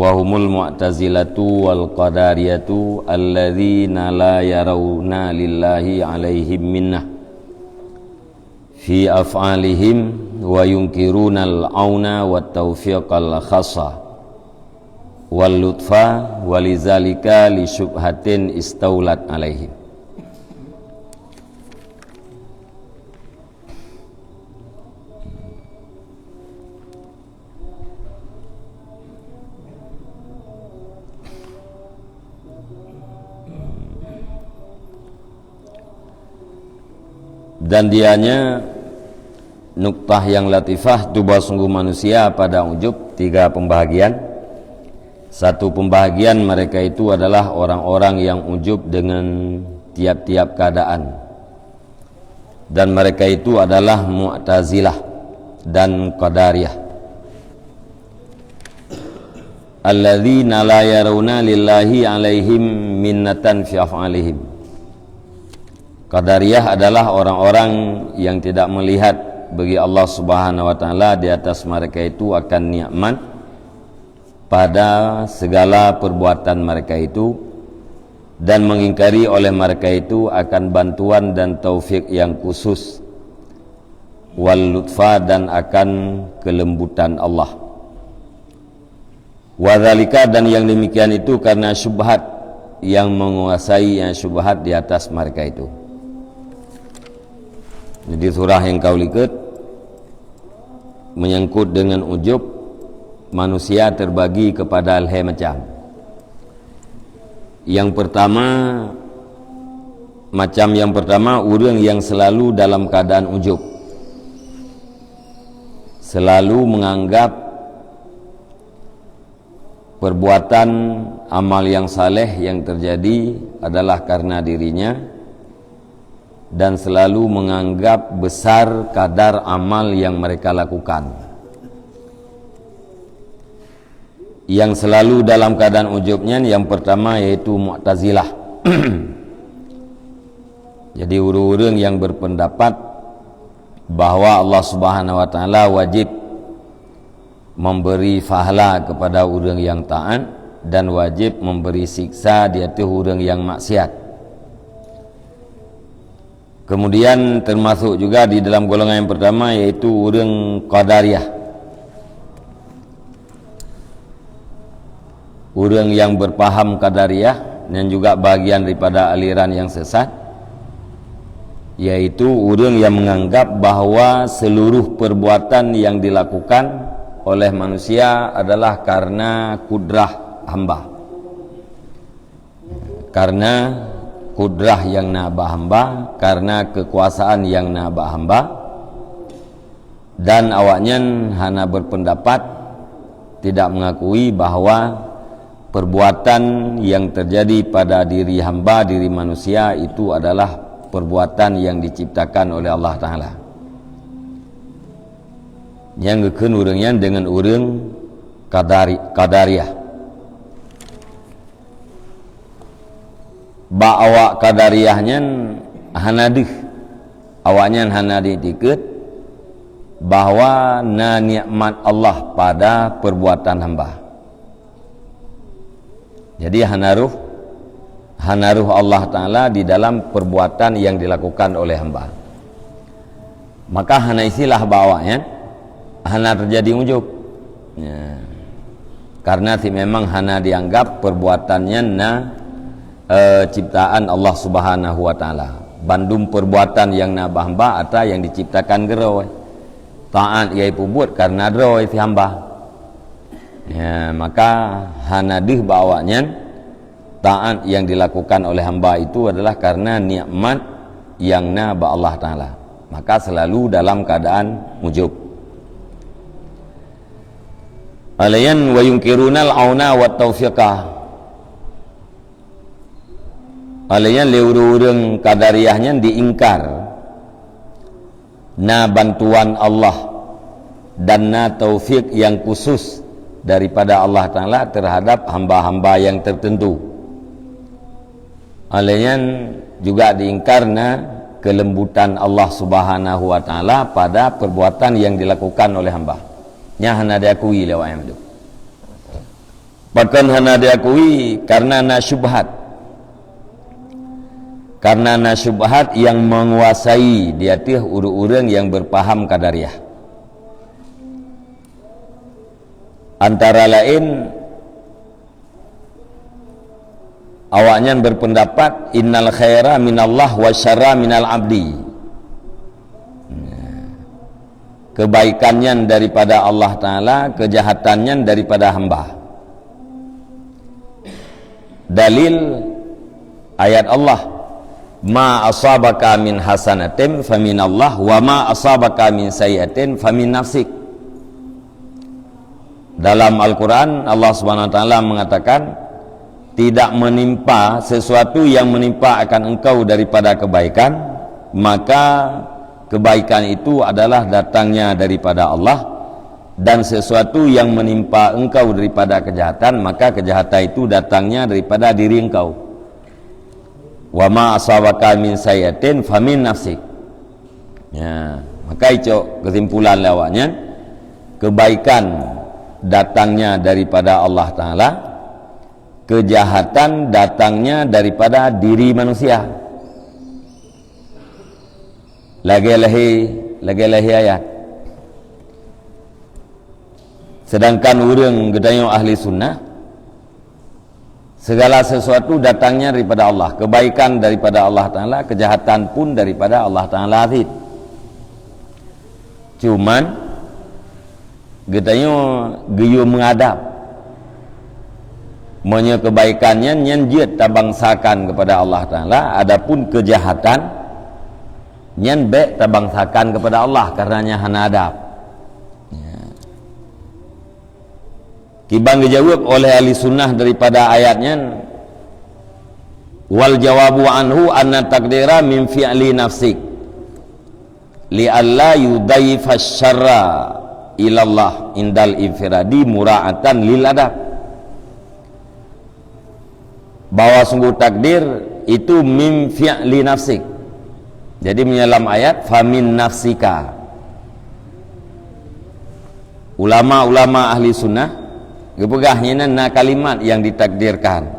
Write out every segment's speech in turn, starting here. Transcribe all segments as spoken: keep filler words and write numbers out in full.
Humul Mu'tazilatu wal Qadariyatu alladzina la yarawna lillahi alaihim minnah fi af'alihim wa yunkirunal auna wat taufiqal khassa wal lutfa, walizalika li syubhatin istaulat alaihim. Dan dianya nuktah yang latifah, tuba sungguh manusia pada ujub tiga pembahagian. Satu pembahagian mereka itu adalah orang-orang yang ujub dengan tiap-tiap keadaan. Dan mereka itu adalah Mu'tazilah dan Qadariyah. Alladzina la yarawna lillahi alaihim minnatan fi af'alihim. Qadariyah adalah orang-orang yang tidak melihat bagi Allah Subhanahu wa Ta'ala di atas mereka itu akan nikmat pada segala perbuatan mereka itu, dan mengingkari oleh mereka itu akan bantuan dan taufik yang khusus, wal lutfa, dan akan kelembutan Allah. Wadzalika, dan yang demikian itu karena syubhat yang menguasai yang syubhat di atas mereka itu. Jadi surah yang kau likut menyangkut dengan ujub, manusia terbagi kepada lhée macam. Yang pertama, macam yang pertama, ureuëng yang selalu dalam keadaan ujub, selalu menganggap perbuatan amal yang saleh yang terjadi adalah karena dirinya, dan selalu menganggap besar kadar amal yang mereka lakukan. Yang selalu dalam keadaan ujub nyan, yang pertama yaitu Mu'tazilah. Jadi ureuëng-ureuëng yang berpendapat bahwa Allah Subhanahu wa Ta'ala wajib memberi pahala kepada ureuëng yang taat dan wajib memberi siksa di ateueh ureuëng yang maksiat. Kemudian termasuk juga di dalam golongan yang pertama, yaitu ureuëng Qadariyah. Ureuëng yang berpaham Qadariyah dan juga bagian daripada aliran yang sesat, yaitu ureuëng yang menganggap bahwa seluruh perbuatan yang dilakukan oleh manusia adalah karena kudrah hamba. Karena kudrah yang na bak hamba, karena kekuasaan yang na bak hamba, dan awaknyan hana berpendapat, tidak mengakui bahwa perbuatan yang terjadi pada diri hamba, diri manusia itu adalah perbuatan yang diciptakan oleh Allah Ta'ala. Nyang geukheun ureuëng nyan deungon ureuëng Qadari-, Qadariyah. Bak awak Qadariyah nyan hana deuh. Awaknyan hana diiktikeuet bahwa na nikmat Allah pada perbuatan hamba. Jadi hana roh, hana roh Allah Ta'ala di dalam perbuatan yang dilakukan oleh hamba. Maka hana istilah bak awaknyan, hana terjadi ujub. Ya. Karena si memang hana dianggap perbuatan nyan na, eh, ciptaan Allah Subhanahu wa Ta'ala. Bandum perbuatan yang na bak hamba ata yang diciptakan keudroe. Taat nyang peubuet karena droe si hamba. Ya, maka hana deuh bak awaknyan taat yang dilakukan oleh hamba itu adalah karena nikmat yang na bak Allah Ta'ala. Maka selalu dalam keadaan ujub. Alayan wa yunkirunal auna wat taufiqa. Alayan lé ureuëng-ureuëng Qadariyah nyan diingkar na bantuan Allah dan na taufik yang khusus daripada Allah Ta'ala terhadap hamba-hamba yang tertentu. Alayan juga diingkar na kelembutan Allah Subhanahu wa Ta'ala pada perbuatan yang dilakukan oleh hamba. Nyan hana diakui lé awaknyan tu. Pakon hana diakui? Karena na syubhat. Karena na syubhat yang menguasai di ateueh ureuëng-ureuëng yang berpaham qadariyah. Antara lain, awaknyan berpendapat, "Innal khaira minallah wa syarra minal abdi." Kebaikan nyan daripada Allah Ta'ala, kejahatan nyan daripada hamba. Dalil ayat Allah, "Ma asabaka min hasanatin faminallah, wa ma asabaka min sayyi'atin famin nafsik." Dalam Al-Quran, Allah Subhanahu Wa Taala mengatakan, "Tidak menimpa sesuatu yang menimpa akan engkau daripada kebaikan, maka kebaikan itu adalah datangnya daripada Allah, dan sesuatu yang menimpa engkau daripada kejahatan, maka kejahatan itu datangnya daripada diri engkau. Wa ma asabaka min sayyi'atin famin nafsik." Ya, maka icok kesimpulan lé awaknyan, kebaikan datangnya daripada Allah Taala, kejahatan datangnya daripada diri manusia. Lagée lahé, lagée lahé ayat. Sedangkan ureuëng geutanyoe ahli sunnah, segala sesuatu datangnya daripada Allah. Kebaikan daripada Allah Taala, kejahatan pun daripada Allah Taala cit. Cuman, geutanyoe geuyue meuadab. Meunyoe kebaikan nyan, nyan jeuet tabangsakan kepada Allah Taala, adapun kejahatan nyan bék tabangsakan kepada Allah, karena nyan hana adab. Ya. Kiban geujaweueb oleh ahli sunnah daripada ayat nyan, "Wal jawabu anhu anna takdira min fi'li nafsik, li alla yudaifa syarra ilallah indal infiradi mura'atan lil adab." Bahwa sungguh takdir itu min fi'li nafsik. Jadi, meunyoe lam ayat, "Famin nafsika." Ulama-ulama ahli sunnah geupeugah nyan na kalimat yang ditakdirkan.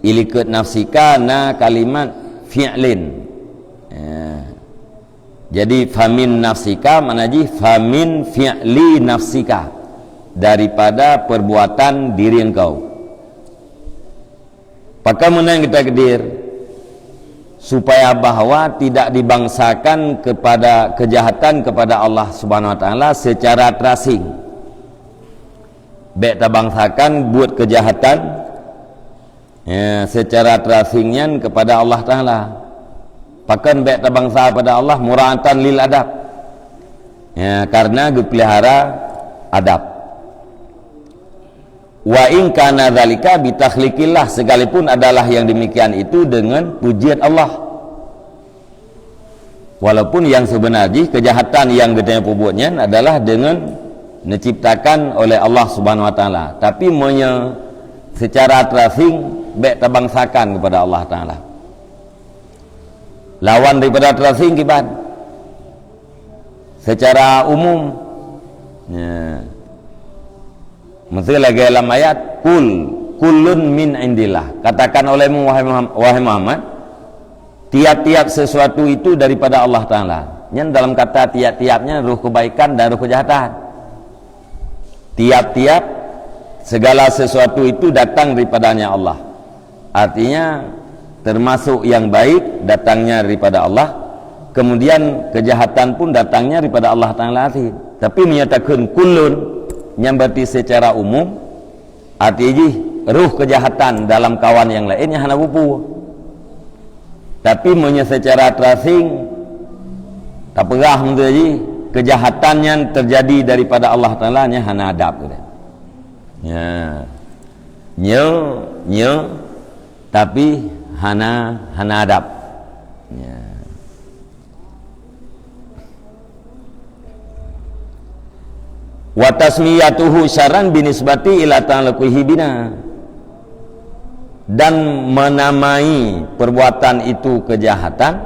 Ilikot nafsika na kalimat fi'lin. Ya. Jadi, "Famin nafsika" makna jih, "Famin fi'li nafsika", daripada perbuatan diri engkau. Pakon meunan geutakdir, supaya bahwa tidak dibangsakan kepada kejahatan kepada Allah Subhanahu Wa Taala secara terasing. Bék tabangsakan buet kejahatan, ya, secara terasing nyan kepada Allah Taala. Pakon bék tabangsa pada Allah, mura'atan lil adab. Ya, karena geupelihara adab. Wa in kana dzalika bi takhliqillah, sekalipun adalah yang demikian itu dengan pujian Allah. Walaupun yang sebenar jih kejahatan yang geutanyoe peubuet nyan adalah dengan diciptakan oleh Allah Subhanahu Wa Taala. Tapi meunyoe secara terasing, bék tabangsakan kepada Allah Taala. Lawan daripada terasing kiban? Secara umum. Ya. Miseu lagée lam ayat, "Kul, kullun min indillah." Katakan olehmu, wahai Muham-, wahai Muhammad, tiap-tiap sesuatu itu daripada Allah Taala. Nyan dalam kata tiap-tiap nyan roh kebaikan dan roh kejahatan. Tiap-tiap segala sesuatu itu datang daripadanya Allah. Artinya, termasuk yang baik datangnya daripada Allah, kemudian kejahatan pun datangnya daripada Allah Taala cit. Tapi meunyoe takheun kullun, nyan berarti secara umum, arti jih roh kejahatan dalam kawan nyang laén nyan hana peue-peue. Tapi meunyoe secara terasing, tapeugah miseu jih, kejahatan nyan terjadi daripada Allah Taala, nyan hana adab, kata. Ya. Nyo, nyo, tapi hana, hana adab. Ya. Wa tasmiyatuhu syarran binisbati ila ta'alluqihi bina. Dan menamai perbuatan itu kejahatan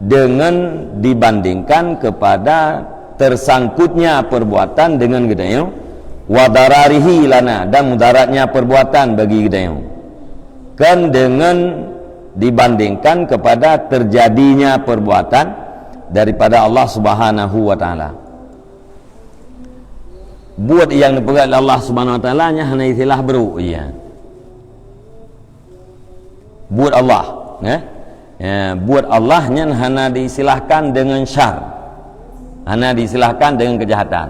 dengan dibandingkan kepada tersangkutnya perbuatan dengan geutanyoe, Wa dararihi lana, dan mudaratnya perbuatan bagi geutanyoe. Kan dengan dibandingkan kepada terjadinya perbuatan daripada Allah Subhanahu wa Taala. Buet nyang neupeugah lé Allah Subhanahu wa Taala nyan hana istilah brok, ya. Buet Allah, ya. Ya, buet Allah nyan hana diistilahkan dengan syar. Hana diistilahkan dengan kejahatan.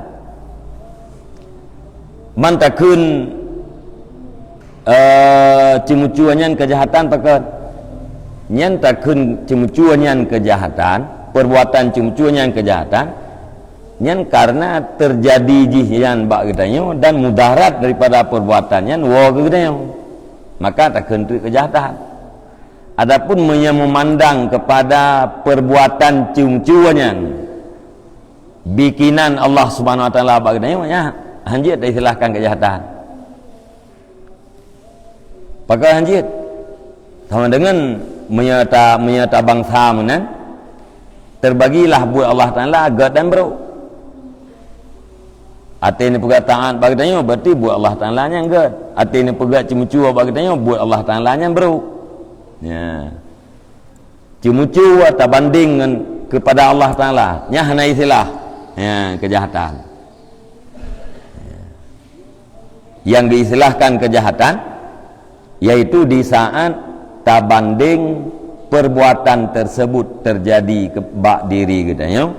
Man takheun, eh, ceumeucue nyan kejahatan pakon? Nyan takheun ceumeucue nyan kejahatan, perbuatan ceumeucue nyan kejahatan, nyan karena terjadi jih nyan bak geutanyoe dan mudarat daripada perbuatan nyan woe keu geutanyoe. Maka takheun treuk kejahatan. Adapun meunyoe meumandang kepada perbuatan ceumeucue nyan, bikinan Allah Subhanahu wa Taala bak geutanyoe, nyan hanjeuet taisilahkan kejahatan. Pakon hanjeuet? Sama dengan meunyoe ta-, meunyoe tabangsa meunan, terbagilah buet Allah Taala gét dan brok. Até neupeugah taát bak geutanyoe, berarti buet Allah Taala nyan gét. Até neupeugah ceumeucue bak geutanyoe, buet Allah Taala nyan brok. Ya. Ceumeucue tabanding ngon kepada Allah Taala, nyan hana istilah, ya, kejahatan. Yang diistilahkan kejahatan yaitu di saat tabanding perbuatan tersebut terjadi ke-, bak diri geutanyoe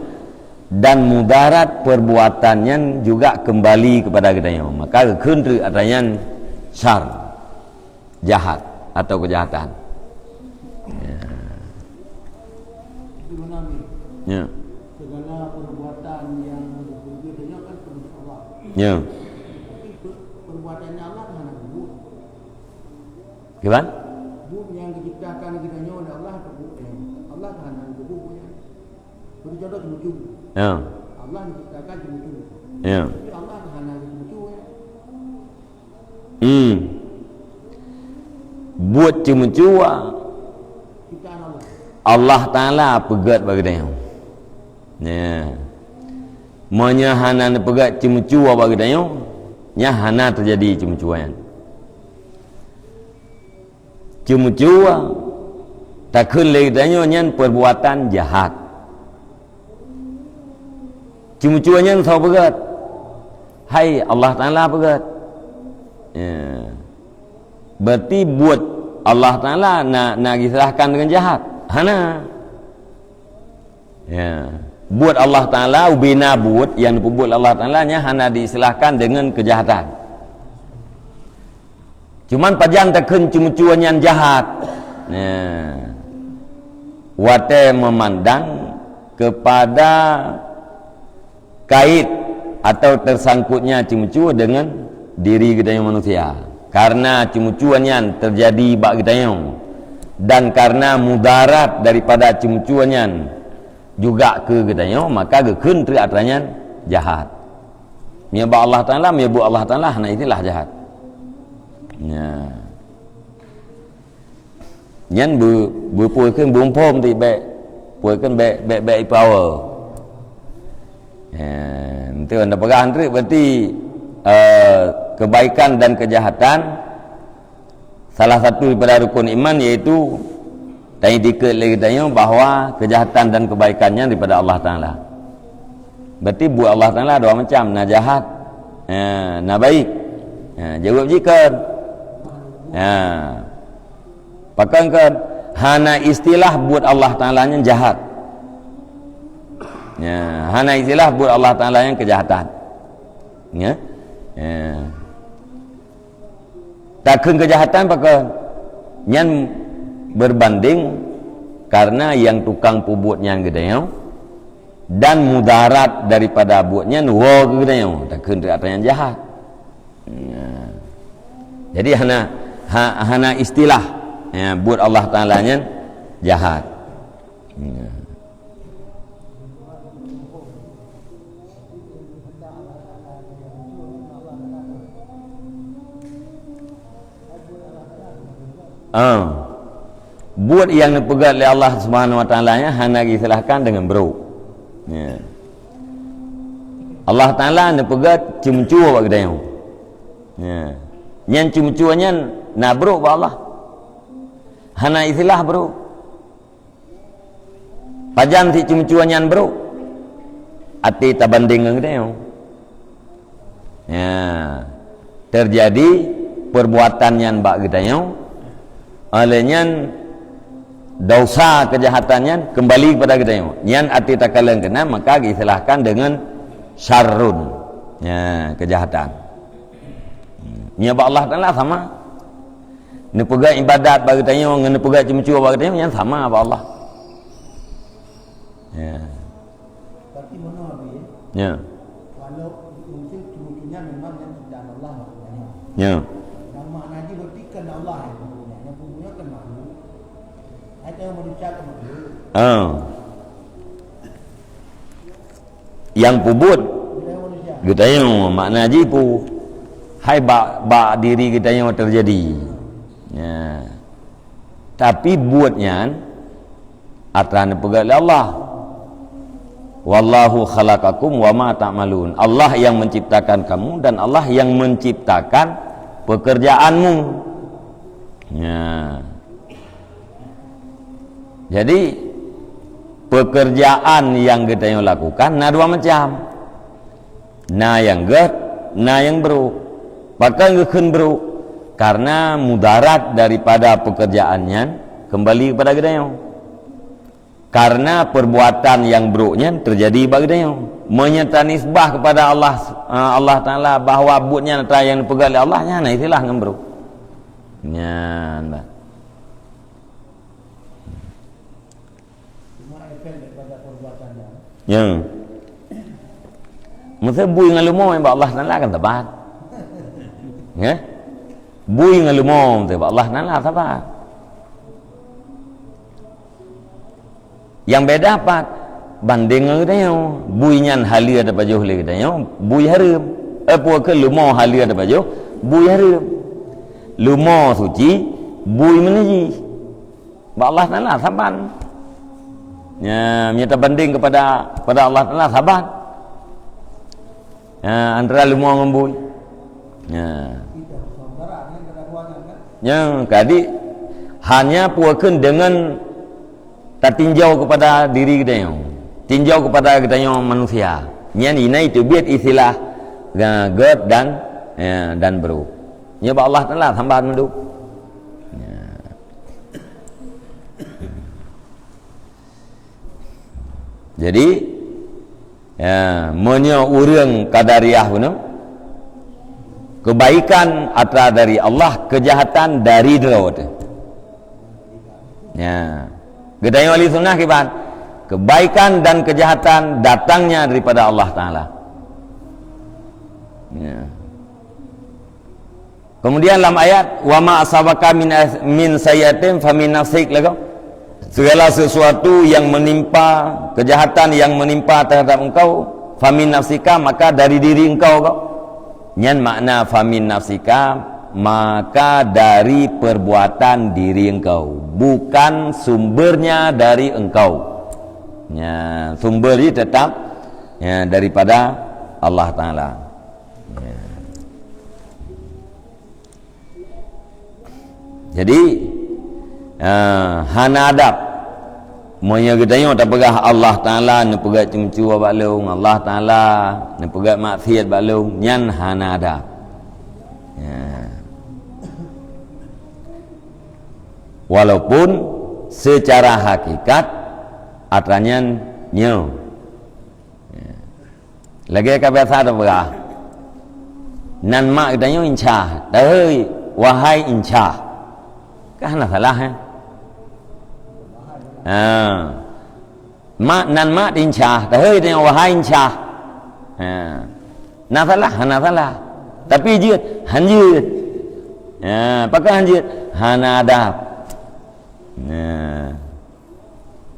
dan mudarat perbuatan nyan juga kembali kepada geutanyoe, maka geukheun treuk atra nyan syar, jahat atau kejahatan. Ya. Itu mana ni? Ya. Segala perbuatan yang bergerak kan kepada Allah. Ya. Tapi per-, perbuatannya Allah kan hana berbuat. Gimana? Buet nyang diciptakan geutanyoe oleh Allah atau buet nyang Allah kan hana berbuat buet nyang. Beri contoh ceumeucue. Ya. Allah menciptakan ceumeucue. Ya. Tapi Allah kan hana berbuat ceumeucue, ya. Hmm. Buet ceumeucue Allah Taala peugét bak geutanyoe. Nah, meunyoe hana neupeugét ceumeucue bak geutanyoe, nyan hana teujadi ceumeucue nyan. Ceumeucue takheun lé geutanyoe nyan perbuatan jahat. Ceumeucue nyan soe peugét? Hai Allah Taala peugét. Ya. Berarti buet Allah Taala na, na diistilahkan dengan jahat? Hana. Ya. Buet Allah Taala, ubena buet nyang dipeubuet Allah Taala nyan hana diistilahkan dengan kejahatan. Cuman pajan takheun ceumeucue nyan jahat? Nah, watée meumandang kepada kait atau tersangkutnya ceumeucue dengan diri geutanyoe manusia. Karena ceumeucue nyan teujadi bak geutanyoe dan karena mudarat daripada ceumeucue nyan juga keu geutanyoe, maka geukheun treuk atra nyan jahat. Meunyoe bak Allah Taala, meunyoe buet Allah Taala hana istilah jahat. Nya. Nyan beu-, beupeue kheun beuphom ti bék, peue kheun bék, bék, bék ipower. Ya, enteuk anda peugah treuk berarti, eh, kebaikan dan kejahatan. Salah satu daripada rukun iman yaitu taitikeuet lé geutanyoe bahwa kejahatan dan kebaikan nyan daripada Allah Taala. Berarti buet Allah Taala dua macam, na jahat, ya, na baik. Ya, jaweueb jih kon. Ya. Pakon kon? Hana istilah buet Allah Taala nyan jahat. Ya, hana istilah buet Allah Taala nyan kejahatan. Ya. Ya. Takheun kejahatan pakon? Nyan berbanding karena nyang tukang peubuet nyan geutanyoe dan mudarat daripada buet nyan woe keu geutanyoe, takheun treuk atra nyan jahat. Nah. Jadi hana, ha-, hana istilah, ya, buet Allah Taala nyan jahat. Nah. Ah. Buet nyang neupeugét lé Allah Subhanahu wa Taala nyan hana jisilahkan deungon brok. Ya. Allah Taala neupeugét ceumeucue bak geutanyoe. Ya. Nyan ceumeucue nyan na brok bak Allah. Hana istilah brok. Pajan sit ceumeucue nyan brok? Até tabandeng ngon geutanyoe. Ya. Teujadi peurbuatan nyan bak geutanyoe, óh lheueh nyan desya keujahatan nyan keumbali keupada geutanyoe. Nyan até takalon keunan, maka geuistilahkan deungon syarrun. Ya, keujahatan. Nyan bak Allah Taala sama. Neupeugét iébadat bak geutanyoe ngon neupeugét ceumeucue bak geutanyoe, nyan sama bak Allah. Ya. Berarti meunoe, Abi, ya? Ya. Walau unsur ceumeucue nyan memang nyan ciptaan Allah maksudnya. Ya. Yang makna jih berarti kan Allah yang punya, yang punya kan makhluk. Hai, tengok manusia kan makhluk. Ah. Nyang peubuet geutanyoe, makna jih peue? Hai bak, bak diri geutanyoe teujadi. Ya. Tapi buet nyan atra neupeugét lé Allah. "Wallahu khalaqakum wa ma ta'malun." Allah yang menciptakan kamu dan Allah yang menciptakan pekerjaanmu. Ya. Jadi, pekerjaan nyang geutanyoe lakukan na dua macam. Na nyang gét, na nyang brok. Pakon geukheun brok? Karena mudarat daripada pekerjaan nyan keumbali keupada geutanyoe. Karena perbuatan nyang brok nyan teujadi bak geutanyoe. Meunyoe tanisbah keupada Allah, eh, Allah Taala bahwa buet nyan atra nyang neupeugét lé Allah, nyan na istilah ngon brok. Nyan bah. Cuma efek daripada perbuatan nyan. Ya. Meusé bui ngon leumo bak Allah Taala kan saban. Ya? Bui ngon leumo meusé bak Allah Taala saban. Nyang beda pat bandeng ngon geutanyoe. Bui nyan haleue tapajoh lé geutanyoe, bui hareuem. Eh, peue keuh leumo haleue tapajoh, bui hareuem. Leumo suci, bui meunajih. Bak Allah Taala saban. Ya, meunyoe tabandeng keupada, pada Allah Taala saban. Ya, antara leumo ngon bui. Ya. Ya, jadi hanya peue kheun deungon tatinjau keupada diri geutanyoe. Tinjau keupada geutanyoe manusia. Nyan inan teubiet istilah, ya, gét dan, ya, dan brok. Nyoe bak Allah Taala saban mandum. Ya. Jadi, ya, meunyoe ureuëng qadariyah bunoe, kebaikan atra dari Allah, kejahatan dari droe teuh. Ya. Geutanyoe ahli sunnah kiban? Kebaikan dan kejahatan datangnya daripada Allah Taala. Ya. Kemudian lam ayat, "Wa ma asabaka min as-, min sayyi'atin famin nafsik," lagoe. Segala sesuatu yang menimpa, kejahatan yang menimpa terhadap engkau, famin nafsika, maka dari diri engkau kok. Nyan makna famin nafsika, maka dari perbuatan diri engkau, bukan sumbernya dari engkau. Nya, sumber jih tetap, ya, daripada Allah Taala. Ya. Jadi, ah, hana adab. Meunyoe geutanyoe tapeugah Allah Taala neupeugét ceumeucue bak lôn, Allah Taala neupeugét maksiat bak lôn, nyan hana adab. Ya. Walaupun secara hakikat atra nyan nyoe. Ya. Lagée ka biasa tapeugah, nan mak geutanyoe Inca, tahôi, "Wahai Inca." Ka hana salah, eh? Ha. Mak, nan mak Inca, tahôi geutanyoe, "Wahai Inca." Ha. Na salah? Hana salah. Tapi jeuet? Han jeuet. Ha, pakon han jeuet? Hana adab. Nah.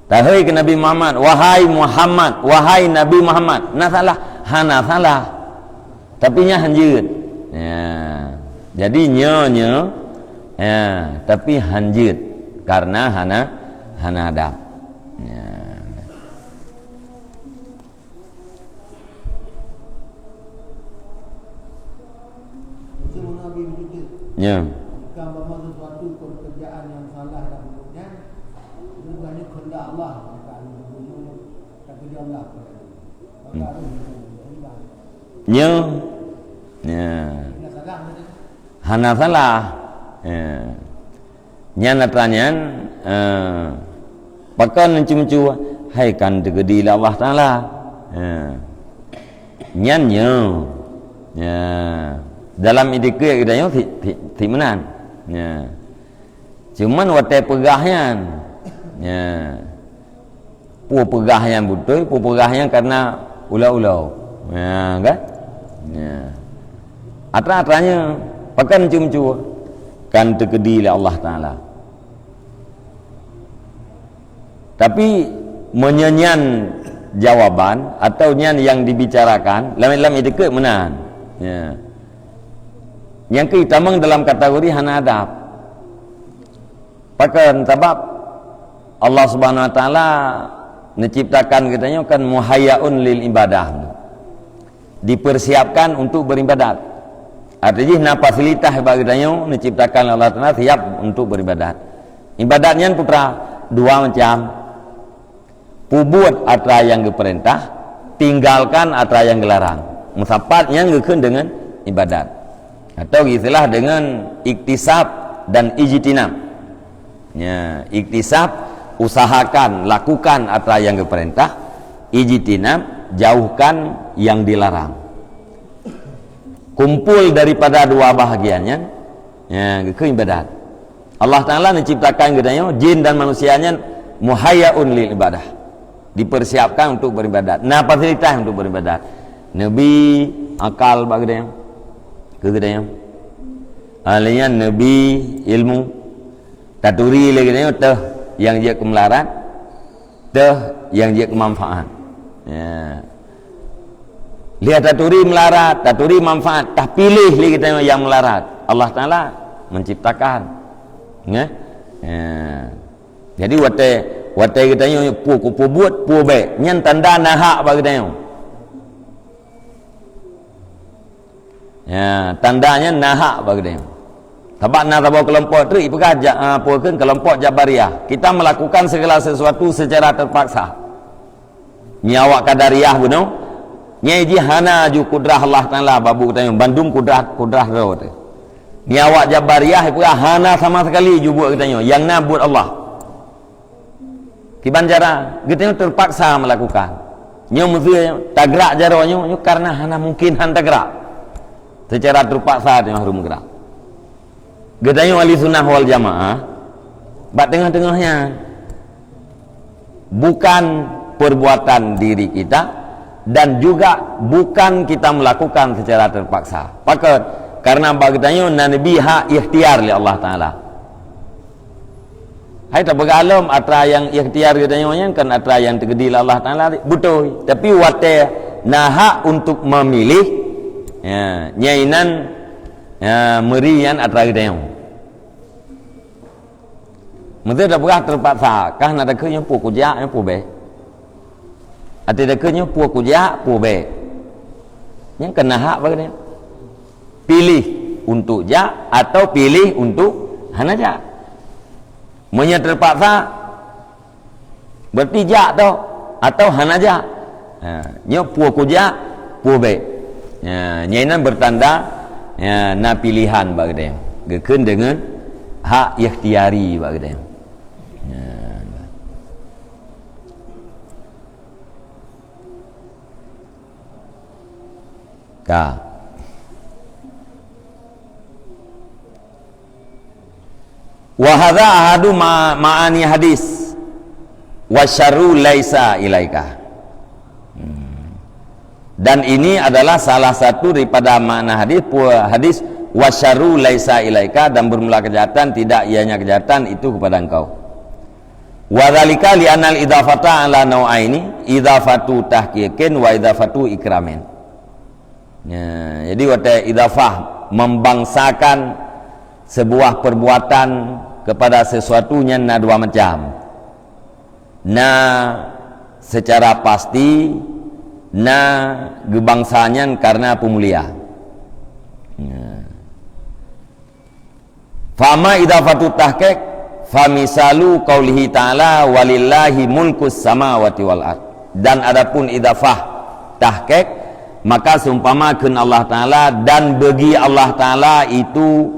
Tahôi keu Nabi Muhammad, "Wahai Muhammad, wahai Nabi Muhammad." Na salah? Hana salah. Tapi nyan han jeuet. Ya. Jadi nyoe, nyoe, ya, tapi han jeuet karena hana, hana adab. Ya. Ya. Jika umpama sesuatu pekerjaan yang salah dan buruknya, itu bukannya kehendak Allah, maka Allah gubernur, tak kerja Allah. Maka harus diubah. Ya. Ya. Tidak salah, maksudnya. Hana salah. Ya. Nyan atra nyan, eh, pakon meuncu-meuncu, hai kan teukeudi lé Allah Taala. Eh. Nyan nyoe. Ya. Dalam itikeuet geutanyoe thik, thik, thik meunan. Ya. Cuman watée peugah nyan. Ya. Peue peugah nyang beutôi, peue peugah nyang karena ulo-ulo. Ya, kan? Ya. Atra-atra nyoe, pakon meuncu-meuncu, kan teukeudi lé Allah Taala. Tapi, meunyoe nyan jawaban atau nyan nyang dibicarakan, lam, lam itikeuet meunan. Ya. Nyang keu itamong dalam kategori hana adab. Pakon? Sabab Allah Subhanahu Wa Taala neuciptakan geutanyoe kan muhayyaun lil ibadah. Dipersiapkan untuk beribadat. Arti jih na fasilitas bak geutanyoe neuciptakan Allah Taala siap untuk beribadat. Ibadat nyan peue atra? Dua macam. Peubuet atra nyang geupeurintah, tinggalkan atra nyang geularang. Meusapat nyan geukheun deungon ibadat. Atau istilah deungon iktisab dan ijtinab. Ya, iktisab, usahakan, lakukan atra nyang geupeurintah, ijtinab, jauhkan nyang dilarang. Kumpul daripada dua bahagian nyan, ya, geukheun ibadat. Allah Taala neuciptakan geutanyoe, jin dan manusia nyan muhayyaun lil ibadah. Dipersiapkan untuk beribadat. Na fasilitas untuk beribadat. Neubi akal bak geutanyoe. Keu geutanyoe. Ahli nyan neubi ilmu. Taturi lé geutanyoe teuh nyang jeuet keu meularat. Teuh nyang jeuet keu manfaat. Ya. Lheueh taturi meularat, taturi manfaat, tapiléh lé geutanyoe nyang meularat. Allah Taala menciptakan. Nggak? Ya. Jadi watée, watée geutanyoe peue, peue buet, peue bék, nyan tanda na hak bak geutanyoe. Ya, tanda nyan na hak bak geutanyoe. Sabab na saboh keulompok treuk ipeugah ja-, ah, peue kheun keulompok Jabariyah. Kita melakukan segala sesuatu secara terpaksa. Nyoe awak Qadariyah bunoe, nyan jih hana ju kudrah Allah Taala bak buet geutanyoe, bandum kudrah, kudrah droe teuh. Nyoe awak Jabariyah ipeugah hana sama sekali ju buet geutanyoe, nyang na buet Allah. Kiban cara, geutanyoe terpaksa melakukan. Nyoe meuseu tagrak jaroe nyoe, nyoe karena hana mungkin han tagrak. Secara terpaksa tanyoe harôh meugerak. Geutanyoe ahli sunnah wal jamaah, bak teungoh-teungoh nyan. Bukan perbuatan diri kita dan juga bukan kita melakukan secara terpaksa. Pakon? Karena bak geutanyoe na neubi hak ikhtiar lé Allah Taala. Hai tapeugah lom atra nyang ikhtiar geutanyoe nyan kan atra nyang teukeudi lé Allah Taala, beutôi. Tapi watée na hak untuk memilih, ya, nyan inan, ya, meuri nyan atra geutanyoe. Meuseu tapeugah terpaksa, kah na takheun nyoe peue kujak, nyoe peue bék. Até takheun nyoe peue kujak, peue bék. Nyan kan na hak bak geutanyoe. Pilih untuk jak atau pilih untuk hana jak. Meunyoe terpaksa, berarti jak toh atau hana jak. Ha, nyoe peue kujak, peue bék. Ha, nyan inan bertanda, ya, na pilihan bak geutanyoe. Geukheun deungon hak ikhtiari bak geutanyoe. Ya. Ka. Wa hadza ahadu ma-, ma'ani hadis, "Wa syarru laisa ilaika." Hmm. Dan ini adalah salah satu daripada makna hadis, pu-, hadis, "Wa syarru laisa ilaika," dan bermula kejahatan tidak ianya kejahatan itu kepada engkau. Wa dzalika li annal idhafata ala nau'aini, idhafatu tahqiqin wa idhafatu ikramin. Ya, jadi watée idhafah membangsakan sebuah perbuatan kepada sesuatu nyan na dua macam. Na secara pasti, na geubangsa nyan karena peumulia. Ya. Fama idhafatu tahqiq, famisalu qaulihi ta'ala, "Walillahi mulkus samawati wal ard." Dan adapun idhafah tahqiq, maka seumpama kheun Allah Ta'ala, "Dan bagi Allah Ta'ala itu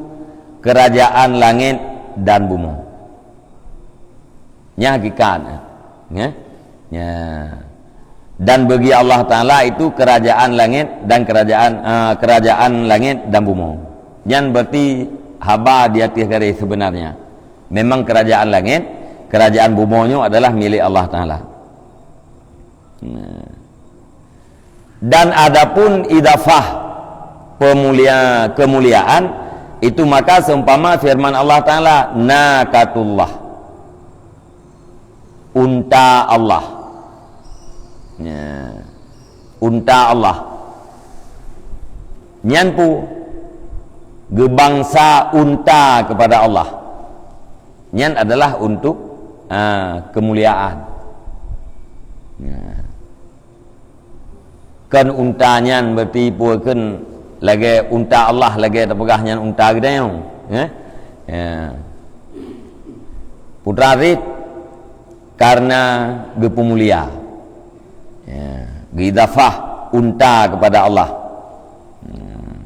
kerajaan langit dan bumoe." Nyan hakikat, ya. Ya. Dan bagi Allah Ta'ala itu kerajaan langit dan kerajaan, eh, kerajaan langit dan bumoe. Nyan berarti haba di ateueh garéh sebenarnya. Memang kerajaan langit, kerajaan bumoe nyoe adalah milik Allah Ta'ala. Nah. Dan adapun idhafah pemulia-, kemuliaan, itu maka seumpama firman Allah Ta'ala, "Naqatullah." Unta Allah. Ya. Unta Allah. Nyan pu geubangsa unta kepada Allah. Nyan adalah untuk, ah, kemuliaan. Ya. Kan unta nyan berarti peue kheun lagée unta Allah, lagée tapeugah nyan unta geutanyoe, eh? Ya. Putra Zid karena geupeumulia. Ya, geuidhafah unta kepada Allah. Hmm.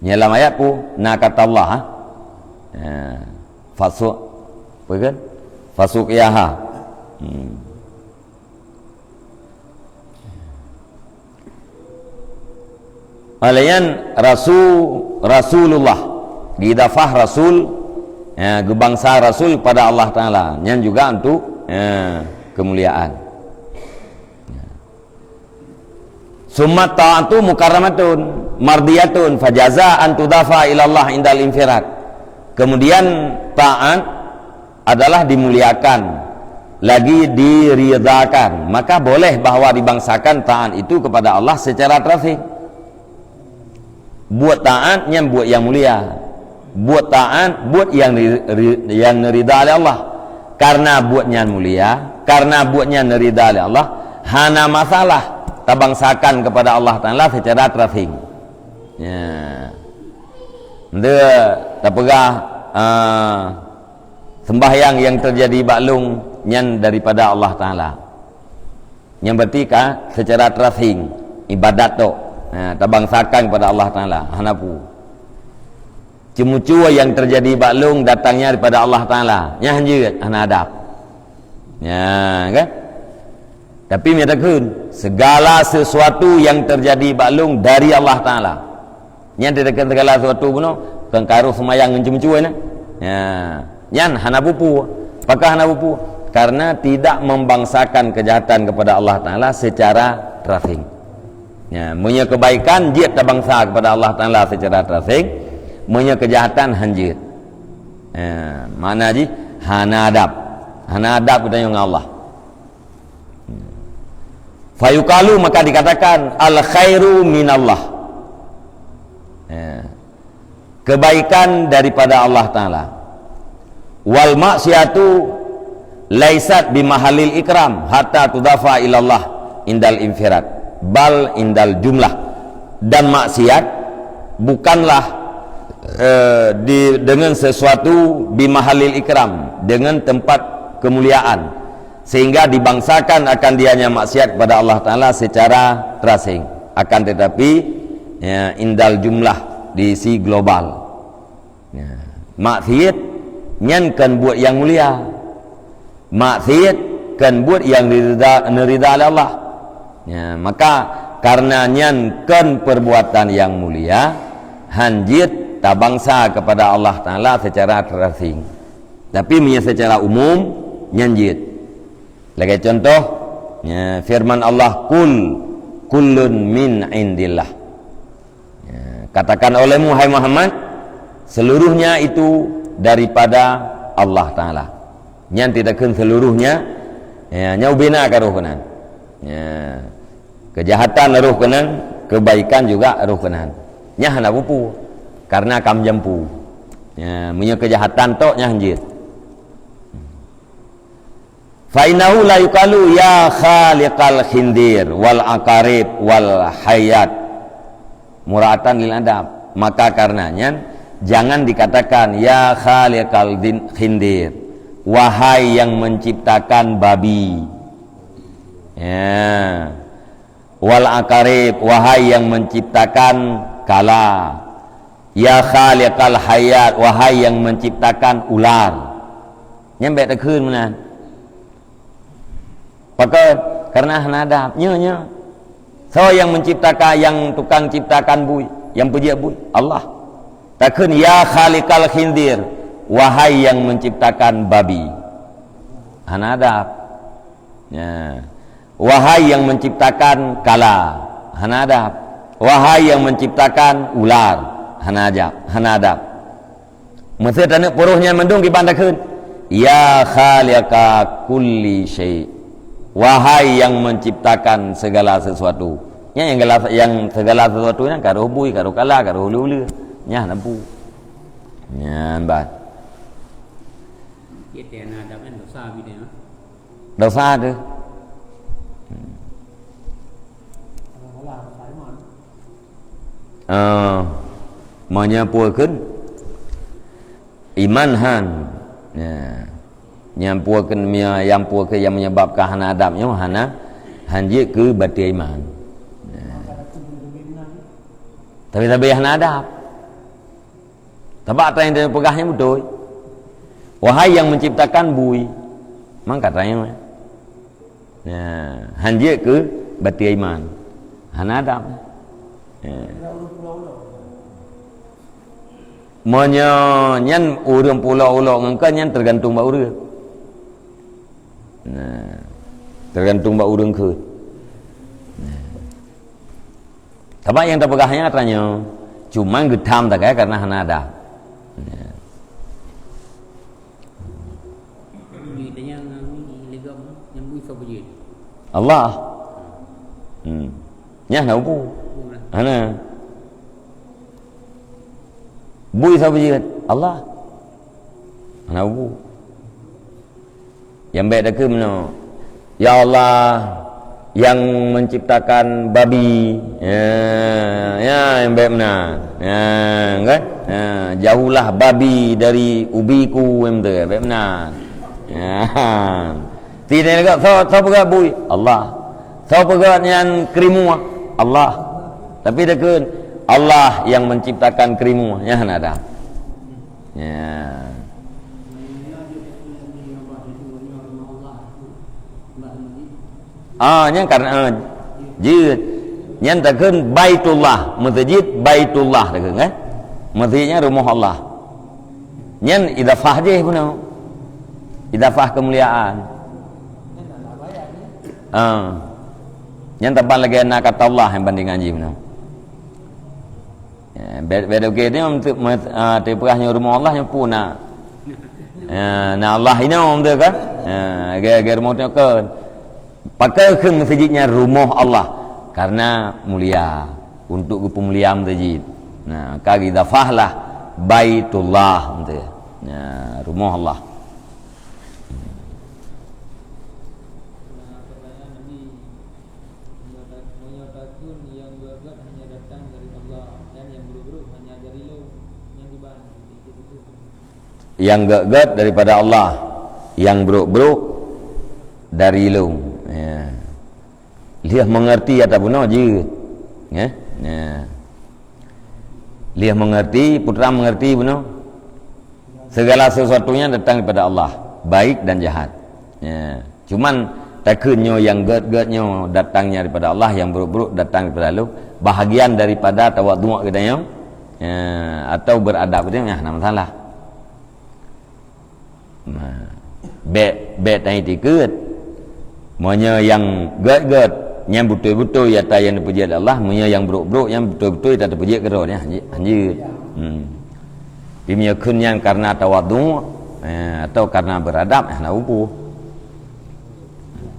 Nyan lam ayat pu, naqatallah, ha? Ha. Fasuk, apa kan? Fasuk yaha. Hmm. Oleh nyan, Rasul, Rasulullah. Diidhafah Rasul, ya, geubangsa Rasul kepada Allah Ta'ala. Nyan juga untuk, ya, kemuliaan. Summa ta'atu mukarramatun mardiyatun, fajaza an tudafa ilallah indal infirad. Kemudian taat adalah dimuliakan, lagi diridhakan. Maka boleh bahwa dibangsakan taat itu kepada Allah secara terasing. Buet taat nyan buet nyang mulia. Buet taat, buet nyang ri-, ri-, nyang neuridha lé Allah. Karena buet nyan mulia, karena buet nyan neuridha lé Allah, hana masalah tabangsakan kepada Allah Ta'ala secara terasing. Ya. Nde tapeugah, ah, sembahyang yang terjadi bak lôn nyan daripada Allah Ta'ala. Nyang berarti ka secara terasing ibadat tok. Ha, tabangsakan kepada Allah Ta'ala. Hana pu. Ceumucue yang terjadi bak lôn datangnya daripada Allah Ta'ala. Nyan hanjeuet, hana adab. Ya, kan? Tapi mita kheun, segala sesuatu yang terjadi bak lôn dari Allah Ta'ala. Nyan teudeukon segala sesuatu bunoe, kon karoh seumayang ngon ceumucue nyan. Ya, nyan hana bupu. Pakon hana bupu? Karena tidak membangsakan kejahatan kepada Allah Ta'ala secara terasing. Ya, meunyoe kebaikan jeuet tabangsa kepada Allah Ta'ala secara terasing, meunyoe kejahatan hanjeuet. Ya, makna jih hana adab. Hana adab geutanyoe ngon Allah. Fayuqalu, maka dikatakan, "Al khairu minallah." Ya. Kebaikan daripada Allah Ta'ala. "Wal maksiatu laisat bimahallil ikram hatta tudafa ilallah indal infirad, bal indal jumlah." Dan maksiat bukanlah, eh, di, dengan sesuatu bimahallil ikram, dengan tempat kemuliaan, sehingga dibangsakan akan dianya maksiat kepada Allah Ta'ala secara terasing. Akan tetapi, ya, indal jumlah, di si global. Ya, maksiat nyan kon buet nyang mulia. Maksiat kon buet nyang ridha, neuridha lé Allah. Ya, maka karena nyan kon perbuatan nyang mulia, hanjeuet tabangsa kepada Allah Ta'ala secara terasing. Tapi meunyoe secara umum, nyan jeuet. Lagée contoh, ya, firman Allah, "Qul kullun min indillah." Ya, katakan olehmu, hai Muhammad, seluruhnya itu daripada Allah Ta'ala. Nyan tidak kheun seluruhnya, ya, nyan ubena ka roh keunan. Ya, kejahatan roh keunan, kebaikan juga roh keunan. Nyan hana bupu, karena kam jampu. Ya, meunyoe kejahatan tok nyan jeuet. Fa innahu la yuqalu ya khaliqal khinzir wal aqarib wal hayat mura'atan lil adab. Maka karena nyan Jangan dikatakan, "Ya khaliqal din-, khindir," wahai yang menciptakan babi. Ya. "Wal aqarib," wahai yang menciptakan kala. "Ya khaliqal hayat," wahai yang menciptakan ular. Nyan bèk takheun meunan. Pakon? Karena hana adab. Nyo, nyo. Soe nyang menciptakan, nyang tukang ciptakan bui, nyang peujeuet bui? Allah. Takheun, "Ya khaliqal khinzir," wahai yang menciptakan babi. Hana adab. Ya. Wahai yang menciptakan kala. Hana adab. Wahai yang menciptakan ular. Hana adab. Hana adab. Meusé taneuk peuruh nyan mandum kiban takheun, "Ya khaliqa kulli syai'." Wahai yang menciptakan segala sesuatu. Nyan nyang gala-, nyang segala sesuatu nyan ka roh bui, ka roh kala, ka roh uleue-uleue. Nyan na bu. Nyan ban. Dosa tu. Ah, meunyoe peue kheun iman han. Ya. Nyang peue kheun, nyang peue kheun nyang menyebabkan hana adab nyoe hana, han jeuet keu batée iman. Ya. Tapi sabe hana adab. Sabab ata nyang teupeugah nyan beutôi. Wahai yang menciptakan bui, mangkat tanyoe. Nah, han jeuet keu batée iman. Hana adab. Ya. Meunyoe nyan ureuëng peuulok-ulok ngon keu nyan teugantung bak ureuëng. Nah, teugantung bak ureuëng kheun. Nah. Sabab nyang tapeugah nyan atra nyoe, cuma geutham tagai karena hana adab. Ya. Di tanya ngan ni legam nyang bui soe beujeuet? Allah. Hmm. Nyan hana ubu. Hana. Bui soe beujeuet? Allah. Hana ubu. Nyang bèk takheun meunoe, "Ya Allah, yang menciptakan babi." Ya, ya, nyang bèk meunan. Ya, kan? Ya, "Jauhlah babi dari ubiku," nyang tu, bèk meunan. Ya. Ti nyan lagak, soe, soe peugah bui? Allah. Soe peugah nyan keurimua? Allah. Tapi takheun, "Allah yang menciptakan keurimua." Nyan hana adab. Ya. Ah, nyan karena, ah, jeuet. Nyan takheun Baitullah, meuseujid Baitullah takheun, kan? Meuseujid nyan rumoh Allah. Nyan idafah jih bunoe. Idafah keumuliaan. Ah. Nyan taban lagèe nakatullah nyang bandingan jih bunoe. Ya, beda, beda ke dia untuk, ah, teupeugah nyoe rumoh Allah nyoe pun na. Ya, na Allah inoe beutôi kan? Ya, ge, ge rumoh nyoe kan. Pakon kheun meuseujid nyan rumoh Allah? Karena mulia, untuk geupeumulia meuseujid. Nah, ka idafah lah Baitullah beutôi. Ya, rumoh Allah. Nah, pertanyaan Nabi, meunyoe ta-, meunyoe takheun nyang gét-gét hanya datang dari Allah, dan nyang brok-brok hanya dari lôn, nyang kiban. Nyang gét-gét daripada Allah, nyang brok-brok dari lôn. Ya. Lheueh mengerti ata bunoe jeuet. Ya. Ya. Lheueh mengerti, putra mengerti bunoe. Segala sesuatunya datang daripada Allah, baik dan jahat. Ya. Cuman takheun nyoe nyang gét-gét nyoe datangnya daripada Allah, nyang brok-brok datang daripada lôn, bahagian daripada tawadhu' geutanyoe, ya, atau beradab geutanyoe, ya, hana masalah. Nah, bèk, bèk taiktikeuet. Meunyoe nyang gét-gét, nyan beutôi-beutôi ata nyang teupeujeuet lé Allah, meunyoe nyang brok-brok, nyan beutôi-beutôi ata teupeujeuet keudroe, nyan hanjeuet. Hmm. Tapi meunyoe kheun nyan karena tawadhu', eh, atau karena beradab, eh, hana upu.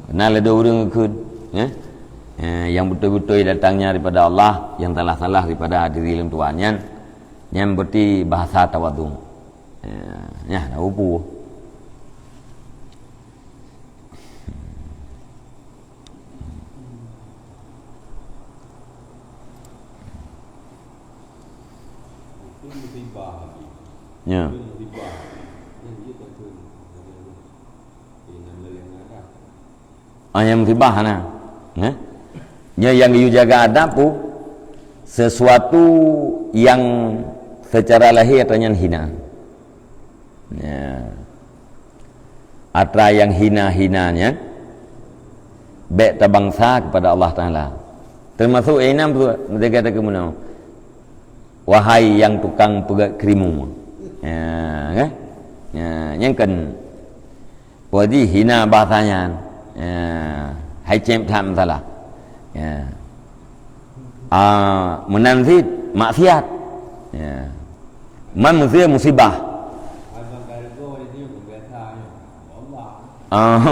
Keunan lé ureuëng kheun, eh? Eh, nyang beutôi-beutôi datangnya daripada Allah, nyang salah-salah daripada diri lôn tuan nyan, nyan berarti bahasa tawadhu'. Eh, nyan hana upu. Itu musibah. Ya. Ah, nyang musibah na. Nah. Nyoe nyang geuyue jaga adab peue? Sesuatu yang secara lahir atra nyan hina. Ya. Atra nyang hina-hina nyan bèk tabangsa kepada Allah Taala. Termasuk nyang inong tu, merdeka takeumunau. Wahai nyang tukang peugèt krimu. Ya, kan? Ya, nyang kan. Peue jih hina bahasa nyan. Ya, hai cém that meusalah. Ya. Ah, meunan cit maksiat. Ya. Man musibah. Ah.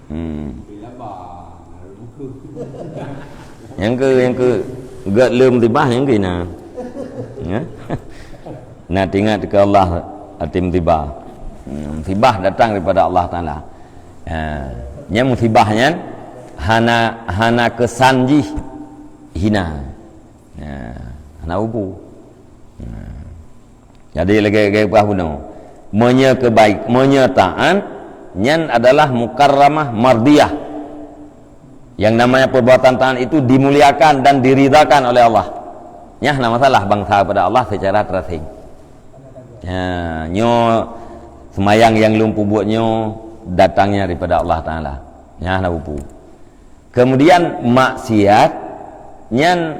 Hmm. Nyang keu, nyang keu gèt lé musibah nyang keu na. Ya. Na teuingat keu Allah ati musibah. Hmm, musibah datang daripada Allah Taala. Ha, nyang musibah nyan hana, hana keusan jih hina. Ha, hana ubu. Ha. Jadi lagèe, lagèe peugah bunoe. Meunyoe keubaik, meunyoe taat, nyan adalah mukarramah mardiyah. Yang namanya perbuatan taat itu dimuliakan dan diridhakan oleh Allah. Nyan hana masalah bangsa kepada Allah secara terasing. Ya, nyoe seumayang nyang lôn peubuet nyoe datangnya daripada Allah Taala. Nyan hana ubu. Kemudian maksiat nyan,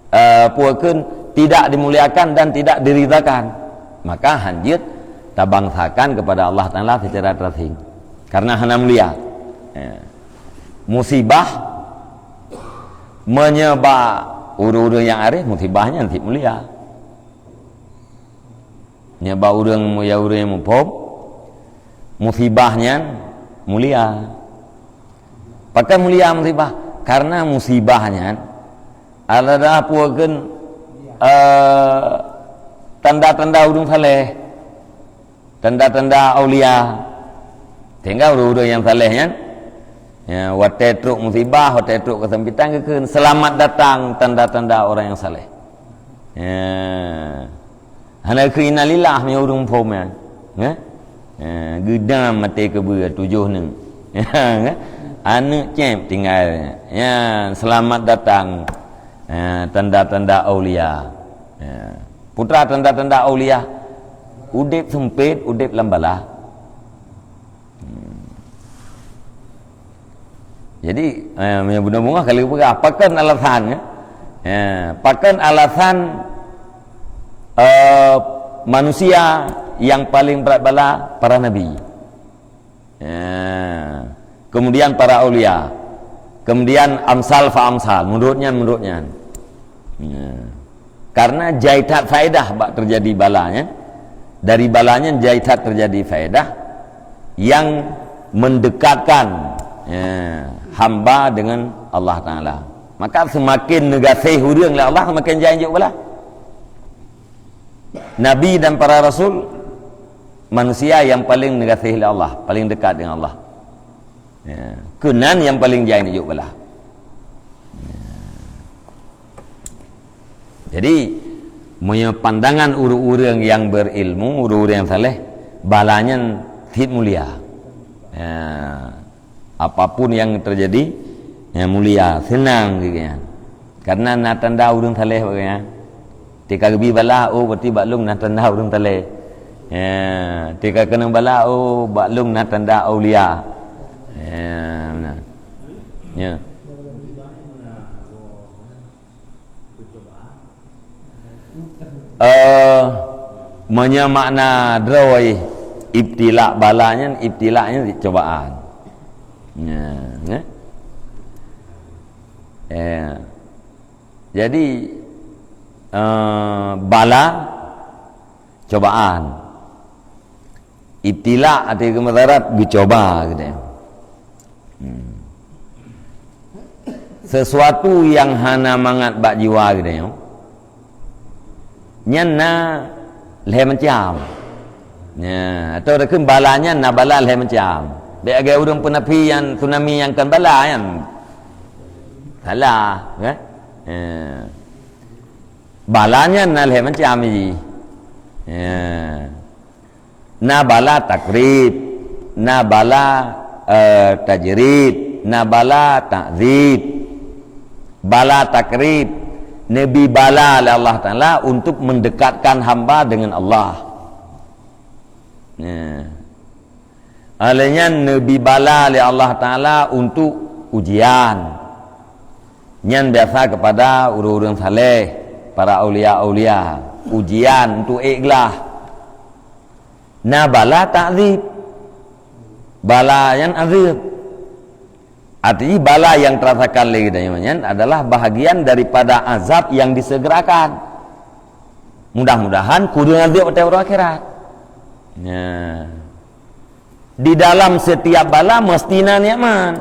eh, peue kheun tidak dimuliakan dan tidak diridhakan. Maka hanjeuet tabangsakan kepada Allah Taala secara terasing. Karena hana mulia. Ya. Musibah meunyoe bak ureueng-ureueng nyang areh, musibah nyan cit mulia. Nyan bak ureueng mu-, ya ureueng muphom, musibah nyan mulia. Pakon mulia musibah? Karena musibah nyan adalah peue kheun, eh, tanda-tanda ureueng saleh, tanda-tanda aulia. Sehingga ureueng-ureueng nyang saleh nyan, ya, watèe trok musibah, watèe trok keusempitan, geukheun, "Selamat datang tanda-tanda orang yang saleh." Ya. Hana keu innalillah meunyoe ureueng phom nyan. Nyan. Ha, geudam maté keubeue tujoh neuk. Nyan, kan? Aneuk cép tinggai. Nyan, selamat datang. Ha, tanda-tanda aulia. Ha. Peue tanda-tanda aulia? Udép seumpét, udép lam bala. Hmm. Jadi, eh, meunyoe bunoe beungoh ka lheueh peugah, pakon alasan, ya? Ya, pakon alasan, eh, manusia yang paling berat bala? Para nabi. Ya. Kemudian para aulia. Kemudian amsal fa amsal, menurut nyan, menurut nyan. Ya. Karena jai that faedah bak teujadi bala nyan. Dari bala nyan jai that teujadi faedah yang mendekatkan, ya, hamba dengan Allah Taala. Maka seumaken neugaséh ureueng lé Allah, seumaken jai jok bala. Nabi dan para rasul, manusia yang paling neugaséh lé Allah, paling dekat dengan Allah. Ya, keunan nyang paleng jai neujok bala. Ya. Jadi, meunyoe pandangan ureueng-ureueng nyang beurilmu, ureueng-ureueng nyang saleh, bala nyan cit mulia. Ya. Apapun yang terjadi, ya mulia, seunang geuh nyan. Karena na tanda ureueng saleh bak geuh nyan. Tika geubi bala, oh, berarti bak lôn na tanda ureueng saleh. Ya, tika keunong bala, oh, bak lôn na tanda aulia. Ya, meunan. Ya. Eh, meunyoe makna droe, ibtila bala nyan, ibtila nyan cobaan. Ya, ya. Ya. Jadi, eh, bala cobaan. Ibtila ateueh keumeutarat geucoba geutanyoe. Hmm. Sesuatu nyang hana mangat bak jiwa geutanyoe, nyan na lhèe macam. Nya, atau takheun bala nyan na bala lhèe macam. Bèk lagèe ureueng peunafi nyang tsunami nyang kon bala nyan. Salah, kan? Ya. Bala nyan na lhèe macam jih. Ya. Na bala takrib, na bala, eh, tajrib, na bala takzib. Bala takrib, neubi bala lé Allah Taala untuk mendekatkan hamba dengan Allah. Ya. Oleh nyan neubi bala lé Allah Taala untuk ujian. Nyan biasa kepada ureuëng-ureuëng saleh, para aulia-aulia, ujian untuk ikhlas. Na bala takzib. Bala nyan azab. Arti bala yang terasakan lé geutanyoe nyan adalah bahagian daripada azab yang disegerakan. Mudah-mudahan kureueng azab watée uroe akhirat. Nah. Di dalam setiap bala mesti na nikmat.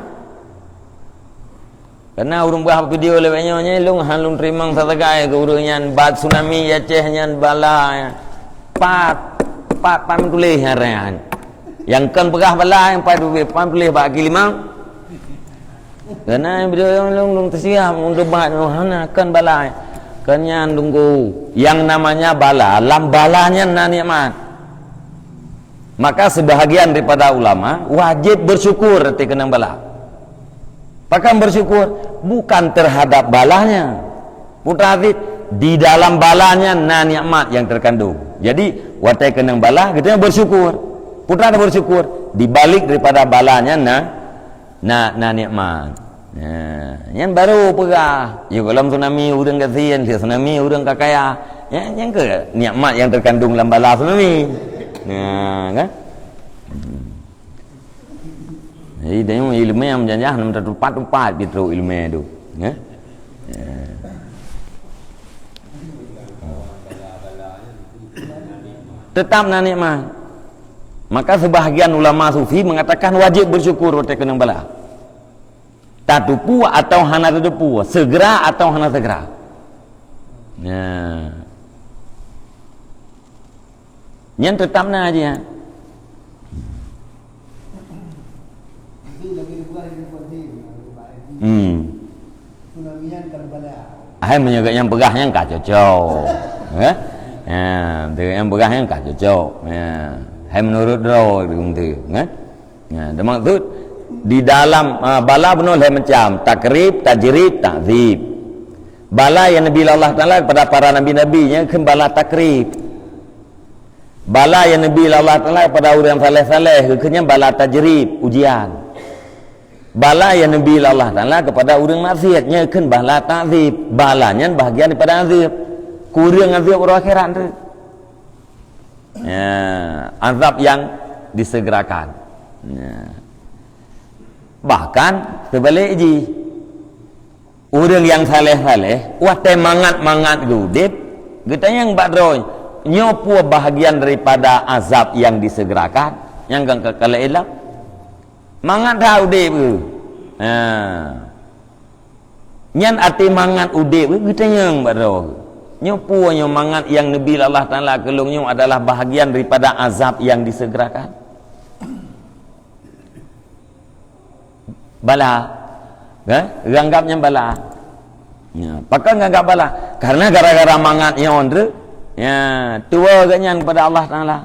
Karena ureuëng bah video lewat nyoe nyan, lôn han lôn teurimong sasagai keu ureuëng nyan, bat tsunami Aceh nyan bala nyan. Pat, pat, pat meutuléh nyan. Nyang kon peugah bala nyang pat tuléh, pat tuléh bak kaki limong. Karena video nyang lôn, lôn teusiah untuk bah hana kon bala. Kon nyan tunggu. Yang namanya bala, lam bala nyan na nikmat. Maka sebahagian daripada ulama wajib bersyukur watée keunong bala. Pakon bersyukur? Bukan terhadap balanya. Putra Aziz, di dalam balanya na nikmat yang terkandung. Jadi, watée keunong bala, kita bersyukur. Putra bersyukur. Di balik daripada balanya na, na, na nikmat. Nah, nyan baru peugah. Ya, gohlom tsunami ureuëng gasien, lheueh tsunami ureuëng ka kaya. Nyan, nyan keuh nikmat yang terkandung lam bala tsunami. Nah, kan? Hmm. Jadi, tengok ileumé nyang meujajah, nam tatupat-tupat pih trok ileumé tu. Ya? Ya. Tetap na nikmat. Maka sebahagian ulama sufi mengatakan wajib bersyukur watée keunong bala. Tateupeue atau hana tateupeue, segera atau hana segera. Nah. Nyan tetap na aja. Hmm. Hai meunyoe geuh nyang peugah nyan ka cocok. Eh? Ya, tu nyang peugah nyan ka cocok. Ya. Hai menurut droe tu, kan? Ya, dan maksud di dalam, ah, bala bunoe lhée macam, takrib, tajrib, takzib. Bala nyang neubi lé Allah Taala kepada para nabi-nabi nyan kheun bala takrib. Bala nyang neubi lé Allah Taala kepada ureuëng saleh-saleh kheun nyan bala tajrib, ujian. Bala nyang neubi lé Allah Taala kepada ureuëng maksiat nyan kheun bala takzib. Bala nyan bahagian daripada azab. Kureueng azab uroe akhirat tu. Ya, azab yang disegerakan. Ya. Bahkan teubalik jih, ureuëng nyang saleh-saleh watée mangat-mangat geuudeb, geutanyong bak droe, nyoe peue bahagian daripada azab yang disegerakan nyang ka kalheueh ilong? Mangat that udeb geuh. Ha. Nyan até mangat udeb geuh geutanyong bak droe. Nyoe peue nyoe mangat nyang neubi lé Allah Taala keu lôn nyoe adalah bahagian daripada azab yang disegerakan? Bala. Kan? Geuanggab nyan bala. Ya, pakon geuanggab bala? Karena gara-gara mangat nyoe tu, ya, tuwoe geuhnyan kepada Allah Taala.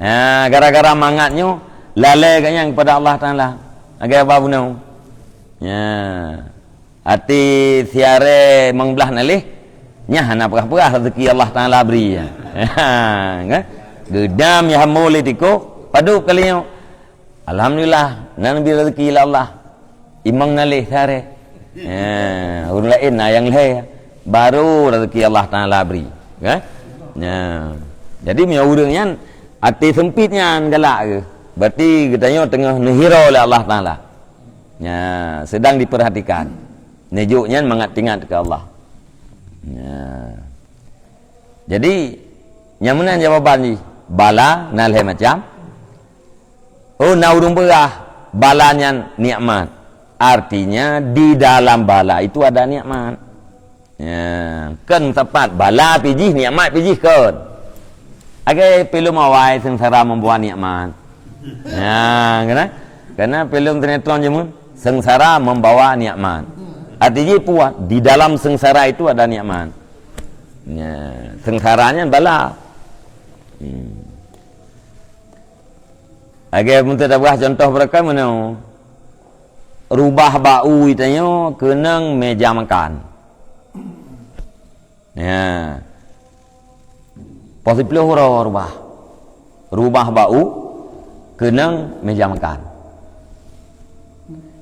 Ya, gara-gara mangat nyoe, lalée geuhnyan kepada Allah Taala. Lagée haba bunoe. Ya. Até siarée mangblah naleh, nyan hana peugah-peugah rezeki Allah Taala bri. Ya, kan? Geudam ya hamo lé tiko, padub kali nyoe. Alhamdulillah, na neubi rezeki lé Allah. Imong naleh siarée. Ya, ureuëng laén na nyang lhée. Baru rezeki Allah Taala bri. Kan? Ya. Jadi, meunyoe ureuëng nyan até seumpit nyan galak geuh, berarti geutanyoe teungoh neuhiro lé Allah Taala. Ya, sedang diperhatikan. Neujok nyan mangat teuingat keu Allah. Ya. Jadi, nyang meunan jawaban jih, bala na lhée macam. Oh, na ureuëng peugah, bala nyan nikmat. Artinya, di dalam bala itu ada nikmat. Ya, kan tepat, bala pih jih, nikmat pih jih kan. Agai peulom awai seungsara membawa nikmat. Ya, kan? Karena peulom sinetron jameun, seungsara membawa nikmat. Arti jih peue, di dalam seungsara itu ada nikmat. Ya, seungsara nyan bala. Hmm. Lagèe meunteuk tabah contoh beureukat meunoe. Rubah bak u geutanyoe keunong meja makan. Ya. Poh siplôh uroe rubah. Rubah bak u keunong meja makan.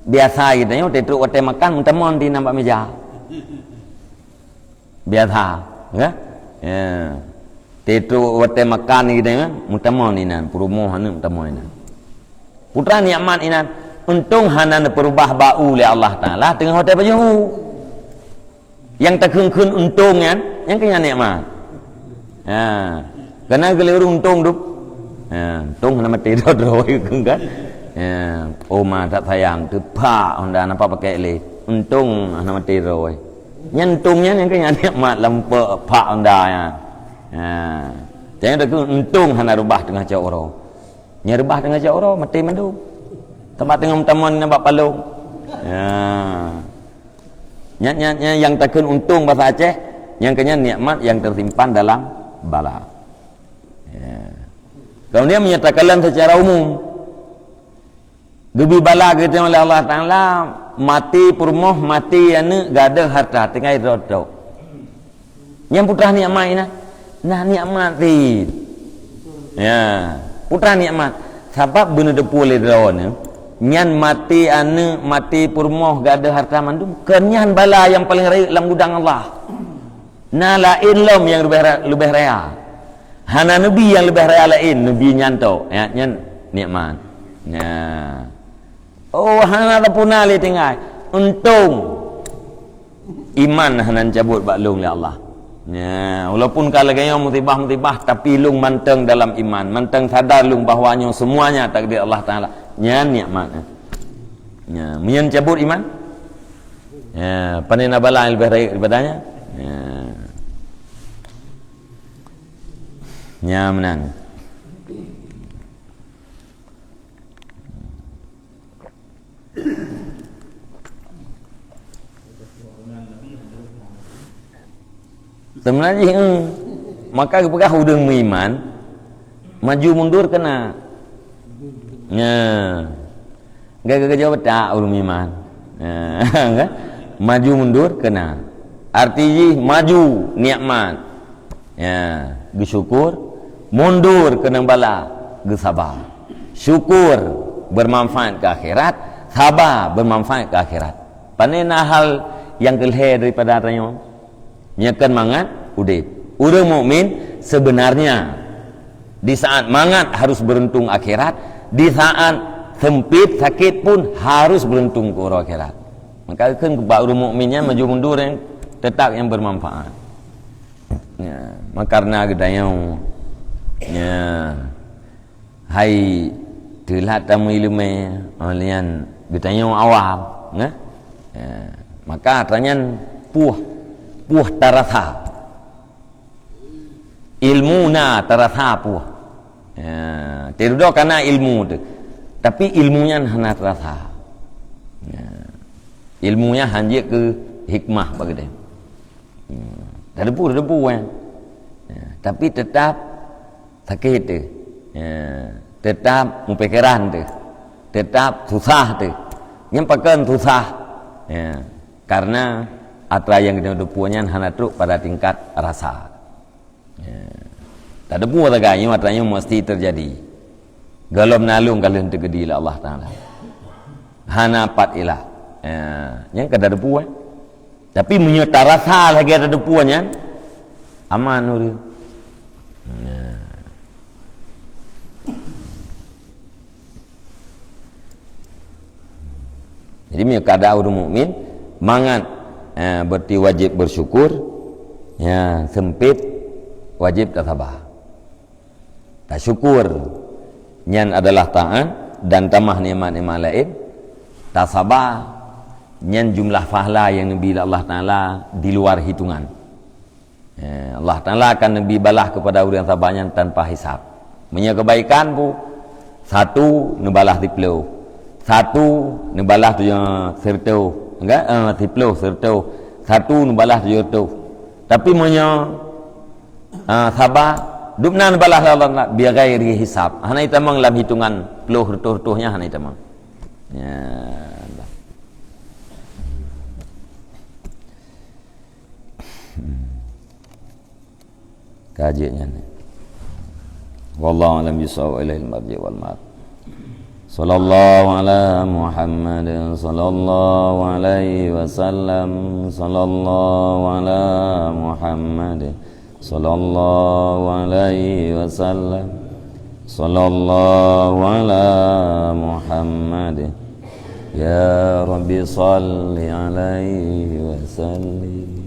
Biasa geutanyoe teutrok watèe makan meutamong di nambak meja. Biasa, ya. Ya. Teutrok watèe makan geutanyoe meutamong inan, peurumoh aneuk meutamong inan. Putra nikmat inan, untông hana neupeurubah bak u lé Allah Taala teungoh watèe pajoh u. Nyang takheun-kheun untông nyan, nyan keuh nyan nikmat. Ha. Kana geuleuh ureueng untông dum. Ha, untông hana maté droe-droe kan. Ha, oma that sayang teupak honda nampak pakai lé. Untông hana maté droe. Nyan untông nyan nyang keuh nyan nikmat lam pe-, pak honda nyan. Ha. Jangan takheun untông hana rubah teungoh cok uroe. Nyang rubah teungoh cok uroe maté mandum. Teuma teungoh meutamong nibak palong. Ha. Nyan, nyan, nyan nyang takheun untông basa Aceh, nyang keuh nyan nikmat nyang teusimpan dalam bala. Ya. Kemudian meunyoe takalon seucara umum, geubri bala geutanyoe lé Allah Taala, maté peurumoh, maté aneuk, gadôh harta, tinggai droe tok. Nyang putra nikmat inan, na nikmat cit. Ya, putra nikmat. Sabab beuneuteupeu lé droeneuh, nyan maté aneuk, maté peurumoh, gadôh harta mandum, keu nyan bala nyang paleng rayeuk lam gudang Allah. Na laén lom nyang leubeh ra-, leubeh raya. Hana neubi nyang leubeh raya laén, neubi nyan tok. Ya, nyan nikmat. Nah. Oh, hana tapuna lé tinggai. Untông. Iman hana neucabot bak lôn lé Allah. Ya, walaupun ka lagèe nyoe musibah-musibah, tapi lôn mantong dalam iman, mantong sadar lôn bahwa nyoe semuanya takdir Allah Taala. Nyan nikmat. Ya, meunyoe neucabot iman, ya, pane na bala nyang leubeh rayeuk daripada nyan? Ya. Nyan meunan. Seubeuna jih, eh, maka geupeugah ureueng meuiman, maju mundur keuna. Nya. Gagah-gagah jaweueb tak ureueng meuiman. Nya, kan? Maju mundur keuna. Arti jih maju nikmat. Ya, geusyukur, mundur keunong bala, geusaba. Syukur bermanfaat keu akhirat, saba bermanfaat keu akhirat. Pane na hal nyang keu lhèe daripada tanyoe? Nyoe kan mangat udép. Ureueng mukmin sebenarnya di saat mangat harus beruntung akhirat, di saat sempit, sakit pun harus beruntung keu uroe akhirat. Maka kheun bak ureueng mukmin nyan maju mundur nyan tetap nyang bermanfaat. Ya, maka karena geutanyoe, ya, hai teulat tameuileumèe, oh, nyan geutanyoe awam, nah? Ya, maka atra nyan puih, puih tarasa. Ilmu na tarasa puih. Ya, teududoe kana ilmu teuh. Tapi ilmu nyan hana tarasa. Ya. Ilmu nyan hanjeuet keu hikmah bak geutanyoe. Hmm. Tadepu, tadepu, kan. Ya, tapi tetap sakét teuh. Ya, tetap mupikeran teuh. Tetap susah teuh. Nyan pakon susah. Ya, karena atra nyang geutanyoe depu nyan hana trok pada tingkat rasa. Ya. Tadepu sagai nyoe atra nyoe mesti terjadi. Gohlom naleueng ka lheueh teukeudi lé Allah Taala. Hana pat ilah. Ya, nyan ka tadepu, eh. Tapi meunyoe tarasa lagèe tadepu nyan, aman ureueng. Nah. Jadi, meunyoe keuadaan ureueng mukmin, mangat, eh, berarti wajib bersyukur, ya, sempit, wajib tasaba. Tasyukur, nyan adalah taat dan tamah nikmat-nikmat laén. Tasaba, nyan jumlah pahala nyang neubi lé Allah Taala di luar hitungan. Eh, Allah Taala akan neubi balah kepada ureueng saba nyan tanpa hisab. Meunyoe keubaikan pu, satu neubalah siplôh. Satu neubalah tujoh, seureutôh. Enggak? Eh, siplôh, seureutôh. Satu neubalah tujoh reutôh. Tapi meunyoe Ah, saba, Dum na neubalah lé Allah Taala bighairi hisab. Hana jitamong lam hitungan ploh reutôh-reutôh nyan, hana jitamong. Ya Allah. Ka jeuet nyan. Wallahu a'lam bissawab, ilaihil marji' wal ma'ab. Sallallahu ala Muhammad, sallallahu alaihi wasallam, sallallahu ala Muhammad, sallallahu alaihi wasallam, sallallahu ala Muhammad. Ya Rabbi, salli alaihi wasallim.